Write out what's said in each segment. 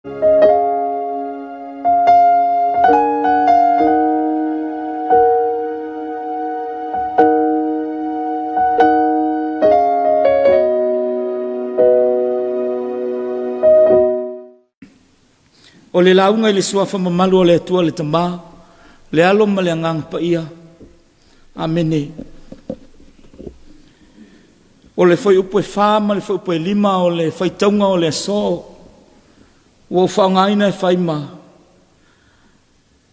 O le lauga i le Suafa mamalu o le Atua le Tama, le Alo ma le Agaga Paia. Amene. O le fuaiupu e 4 ma le fuaiupu e 5 o le faitauga o le aso ua ou faaaogaina e fai ma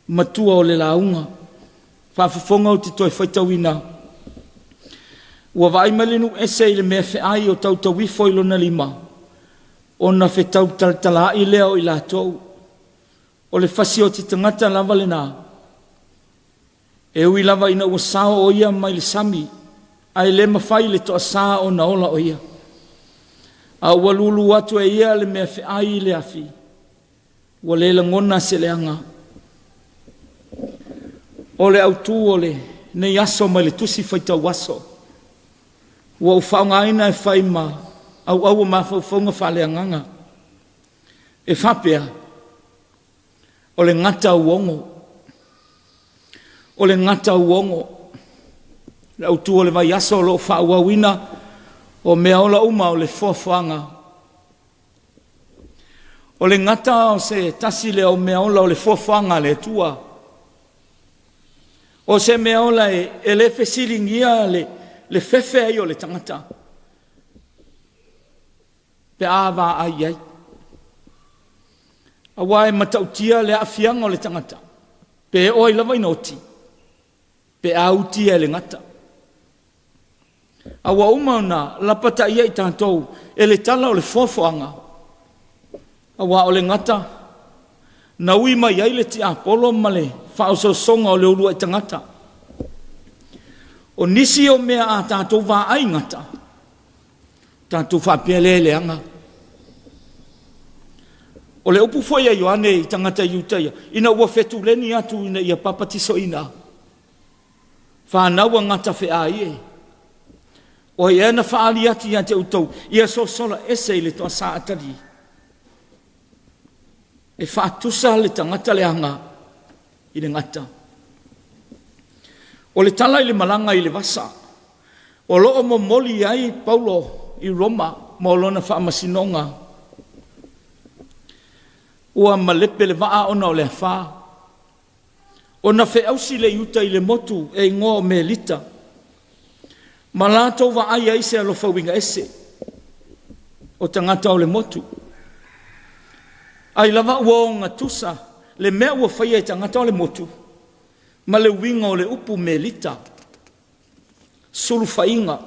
matua o le lauga. Faafofoga ou te toe faitauina. Ua vaai mai le nuu ese i le mea feai o tautauifo i lona lima, ona fetau talatalaai lea o i latou. O le fasioti tagata lava lena. E ui lava ina ua sao o ia mai le sami, ae le mafai i le toasā ona ola o ia. A ua lulu atu e ia le mea feai i le afi, ua le lagona se leaga. O le autu o lenei aso mai le tusi faitau aso, ua ou faaaogaina e fai ma auau o mafaufauga faaleagaga. E faapea, o le gata uogo. O le gata uogo. Le autu o le vaiaso o lo o faaauauina o meaola uma o le foafoaga. O le gata o se tasi lea o meaola o le foafoaga a le Atua. O se meaola e, e le fesiligia le, le fefe ai o le tagata pe a vaai i ai. Aua e matautia le aafiaga o le tagata pe oo ai lava ina oti pe a utia e le gata. A ua uma ona lapataia i tatou e le tala o le foafoaga, aua o le gata na ui mai ai le tiapolo ma le faaosoosoga o le uluai tagata. O nisi o mea a tatou vaai gata, tatou faapea lea e leaga. O le upu foi a Ioane i tagata Iutaia, ina ua fetuleni atu ina ia papatisoina, fanau a gata feai e. O ai ea na faaali atu ia te outou, ia sosola ese i le toasā atalii. E faatusa le tagata leaga i le gata. O le tala i le malaga i le vasa, o lo o momoli ai Paulo i Roma mo lona faamasinoga. Ua malepe le vaa ona o le afa. Ona feausi le i uta i le motu e igoa o Melita, ma latou vaai ai se alofa uiga ese o tagata o le motu. Ai lava ua ogatusa le mea ua faia e tagata o le motu ma le uiga o le upu Melita, sulufaiga.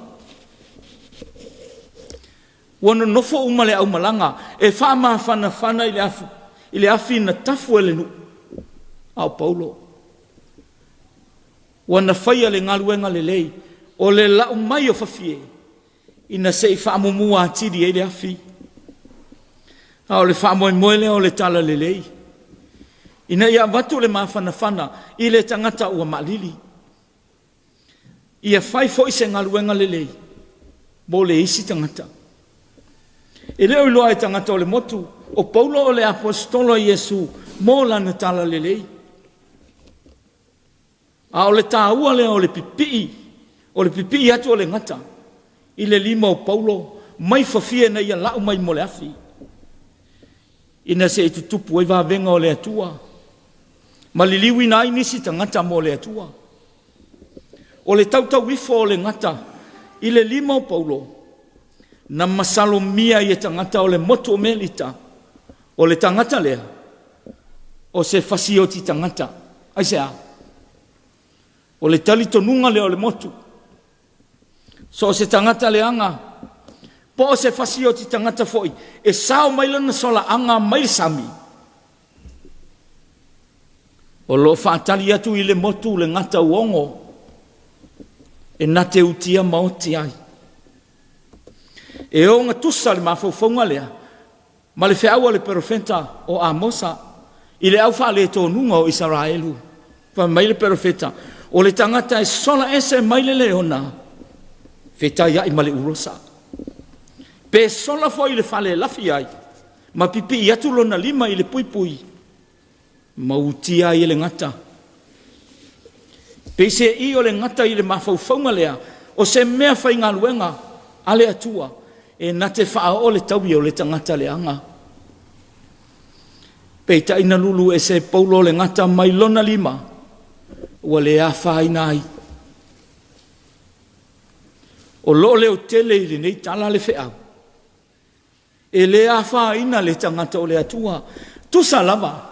Ua nonofo uma le aumalaga e faamafanafana i le afu, i le afi na tafu e le nuu, a o Paulo ua na faia le galuega lelei o le lau mai o fafie ina se i faamumua atili ai le afi. A o le faamoemoe lea o le talalelei ina ia avatu le mafanafana i le tagata ua maalili. Ia fai foi se galuega lelei mo le isi tagata. E le o iloa e tagata o le motu o Paulo o le aposetolo a Iesu mo lana talalelei. A o le taua lea o le pipii, o le pipii atu o le gata i le lima o Paulo mai fafie ina ia lau mai mo le afi, ina se i tutupu ai vavega o le Atua ma liliuina ai nisi tagata mo le Atua. O le tautauifo o le gata i le lima o Paulo, na masalomia ai e tagata o le motu o Melita, o le tagata lea, o se fasioti tagata. Aisea? O le talitonuga lea o le motu, so o se tagata leaga, po o se fasioti tagata foi, e sao mai lana solaaga mai le sami, o lo o faatali atu i le motu le gata uogo e na te utia ma oti ai. E ogatusa le mafaufauga lea ma le feau a le perofeta o Amosa i le au faaletonuga o Isaraelu. Fai mai le perofeta, o le tagata e sola ese mai le leona, fetaiai ma le ulosa. Pe sola foi i le fale e lafi ai, ma pipii atu lona lima i le puipui ma utia ai e le gata. Peiseai o le gata i le mafaufauga lea o se mea faigaluega a le Atua e na te faaoo le taui o le tagata leaga. Peitai na lulu ese e Paulo le gata mai lona lima ua le afaina ai. O lo o leotele i lenei tala le feau, e le afaina le tagata o le Atua, tusa lava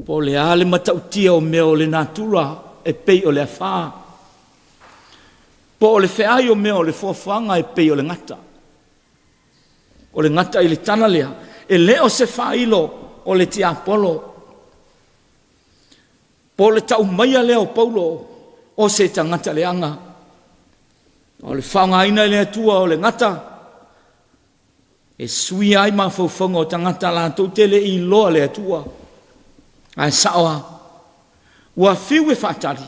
po o le a le matautia o mea o le natura e pei o le afā, po o le feai o mea o le foafoaga e pei o le gata. O le gata i le tala lea, e le o se faailo o le tiapolo, po o le tau maia lea o Paulo o se tagata leaga. O le faaaogaina e le Atua o le gata e suia ai mafaufauga o tagata latou te le i iloa le Atua. Ae sao lava, ua fiu e faatali,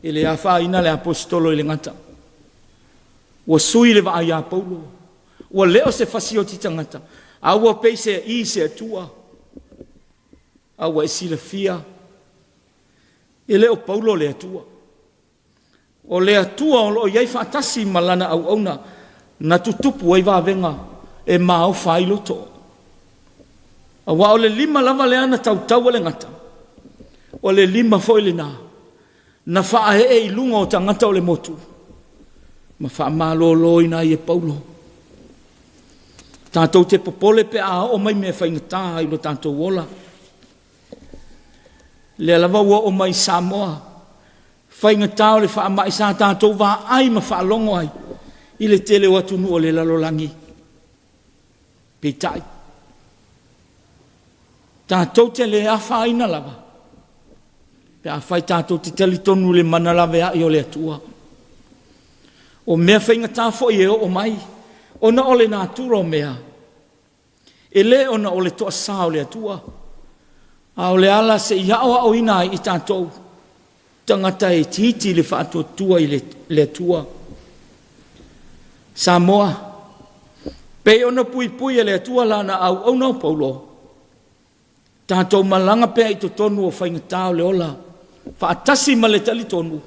e le afaina le Aposetolo i le gata. Ua sui le vaai ia Paulo, ua le o se fasioti tagata, a ua peiseai i se Atua. A ua e silafia, e le o Paulo le Atua. O le Atua o lo o i ai faatasi ma lana auauna na tutupu ai vavega e maofa ai loto. Aua o le lima lava lea na tautau e le gata, o le lima foi lena na faaee i luga o tagata o le motu ma faamaloloina ai e Paulo. Tatou te popole pe a oo mai mea faigata i lo tatou ola. Lea lava ua oo mai i Samoa faigata o le faamai sa tatou vaai ma faalogo ai i le tele o atunuu o le lalolagi. Peitai, tatou te le afaina lava pe afai tatou te talitonu i le mana laveai o le Atua. O mea faigata foi e oo mai ona o le natura o mea, e le ona o le toasa o le Atua, a o le ala se i aoaoina ai i tatou tagata e itiiti i le faatuatua i le Atua. Samoa, pei ona puipui e le Atua lana auauna o Paulo, tatou malaga pea i totonu o faigata o le ola, faatasi ma le talitonu,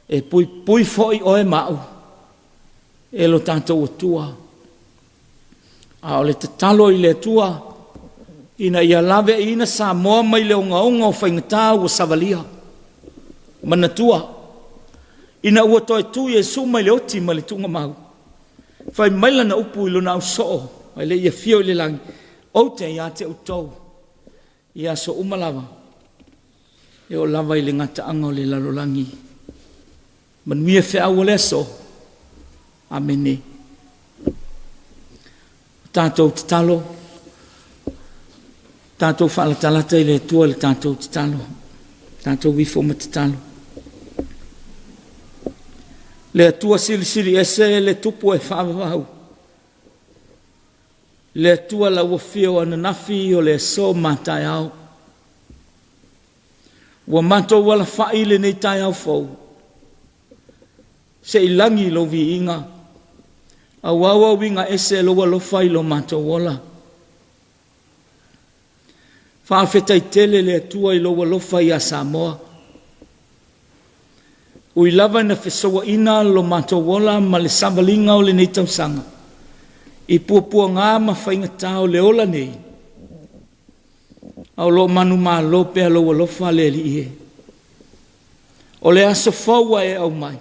e puipui foi oe ma au e lo tatou Atua. A o le tatalo i le Atua ina ia laveaiina Samoa mai le ogaoga o faigata ua savalia. Manatua, ina ua toe tu Iesu mai le oti ma le tuugamau, fai mai lana upu i lona ausoo ae le i afio i le lagi, ou te ia te outou i aso uma lava, e oo lava i le gataaga o le lalolagi. Manuia feau o le aso. Amene. Tatou tatalo, tatou faalatalata i le Atua le tatou tatalo, tatou ifo ma tatalo. Le Atua silisili ese le tupu e faavavau, le Atua lau afio ananafi o le aso ma taeao. Ua matou alafai i lenei taeao fou, se i lagi lou viiga, aua ua uiga ese lou alofa i lo matou ola. Faafetai tele le Atua i lou alofa ia Samoa. Ui lava ina fesouaina lo matou ola ma le savaliga o lenei tausaga i puapuaga ma faigata o le ola nei, a o lo o manumalo pea lou alofa le Alii e. O le aso fou ua e aumai,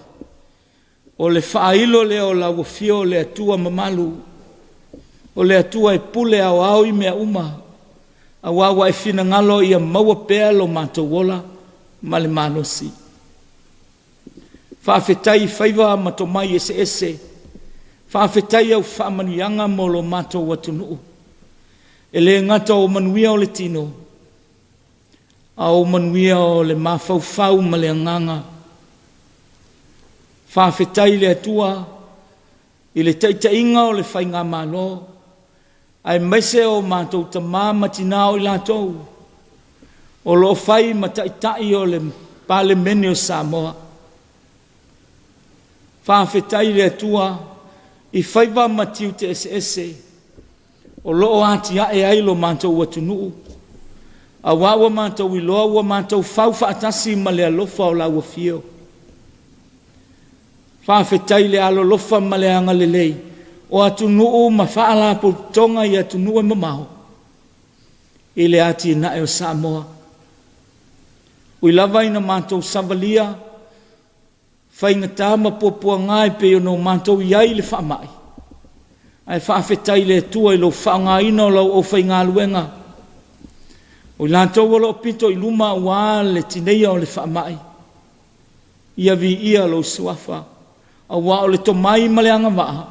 o le faailo lea o lau afio o le Atua mamalu, o le Atua e pule aoao i mea uma, aua ua e finagalo ia maua pea lo matou ola ma le malosi. Faafetai i faiva ma tomai eseese, faafetai au faamanuiaga mo lo matou atunuu. E le gata o manuia o le tino, a o manuia o le mafaufau ma le agaga. Faafetai i le Atua i le taitaiga o le Faigamalo, aemaise o matou tama ma tina o i latou o lo o fai ma taitai o le Palemene o Samoa. Faafetai i le Atua i faiva ma tiute eseese. O lo o atiae ai lo matou atunuu, aua ua matou iloa ua matou fau faatasi ma le alofa o lau afio. Faafetai i le alolofa ma le agalelei o atunuu ma faalapotopotoga i atunuu e mamao i le atinae o Samoa. Ui lava ina matou savalia faigata ma puapuaga e pei ona o matou i ai i le faamai, ae faafetai i le Atua i lou faaaogaina o lau aufaigaluega, o i latou o lo o pito i luma aua le tineia o le faamai. Ia viia lou Suafa, aua o le tomai ma le agavaa,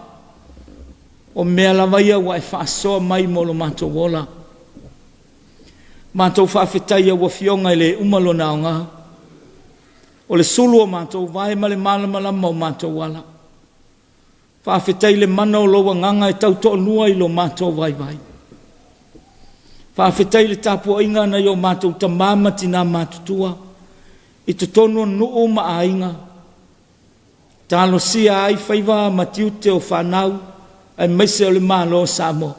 o mea lava ia ua e faasoa mai mo lo matou ola. Matou faafetai i lau Afioga e le uma lona aoga, o le sulu o matou vae ma le malamalama o matou ala. Faafetai i le mana o lou Agaga e tau toalua i lo matou vaivai. Faafetai i le tapuaiga a nai o matou tama ma tina matutua i totonu o nuu ma aiga, talosia ai faiva ma tiute o fanau aemaise o le Malo o Samoa.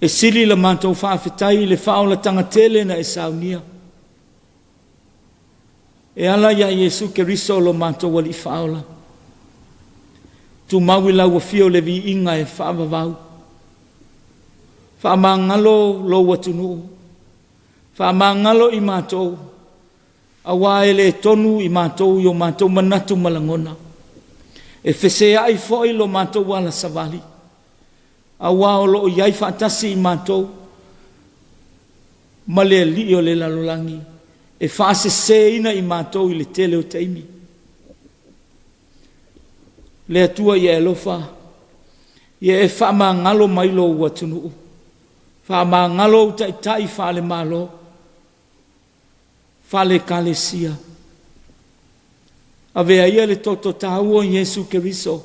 E sili la matou faafetai i le faaolataga tele na e saunia e ala ia Iesu Keriso lo matou Alii Faaola. Tumau i lau afio le viiga e faavavau. Faamagalo lou atunuu, faamagalo i matou, aua e le tonu i matou i o matou manatu ma lagona. E feseai foi lo matou ala savali, aua o lo o i ai faatasi i matou ma le alii o le lalolagi e faaseseina i matou i le tele o taimi. Le Atua ia e alofa, ia e faamagalo mai lou atunuu, faamagalo ou taitai faale-Malo, faale-Ekalesia. Avea ia le toto taua o Iesu Keriso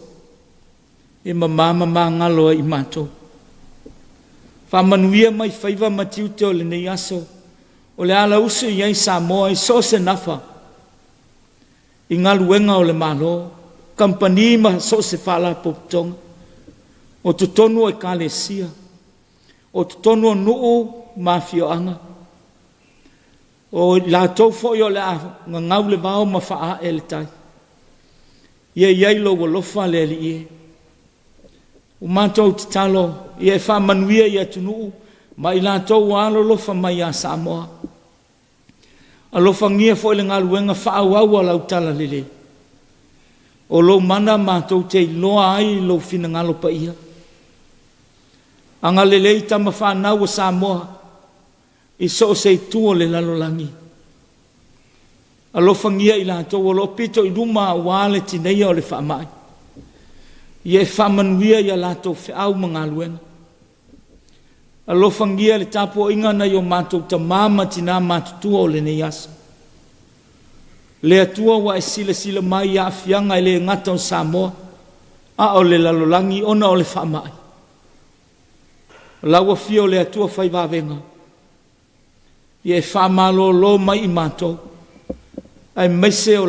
e mama ma magalo ai i matou. Faamanuia mai faiva ma tiute o lenei aso, o le a lausu i ai Samoa i so o se nafa, i galuega o le Malo, kamupani ma so o se faalapotopotoga, o totonu o Ekalesia, o totonu o nuu ma afioaga, o i latou foi o le a gagau le vao ma faaae le tai. Ia i ai lou alofa le Alii e. Ua matou tatalo ia e faamanuia i atunuu ma i latou ua alolofa mai ia Samoa. Alofagia foi le galuega faaauau a lau Talalelei. O lou mana matou te iloa ai lou finagalo paia. Agalelei tama fanau a Samoa i so o se itu o le lalolagi. Alofagia i latou o lo o pito i luma aua le tineia o le faamai. Ia e faamanuia i a latou feau ma galuega. Alofagia le tapuaiga a nai o matou tama ma tina matutua o lenei aso. Le Atua ua e silasila mai i aafiaga e le gata o Samoa a o le lalolagi ona o le faamai. O lau afio o le Atua fai vavega, ia e faamalolo mai i matou, aemaise o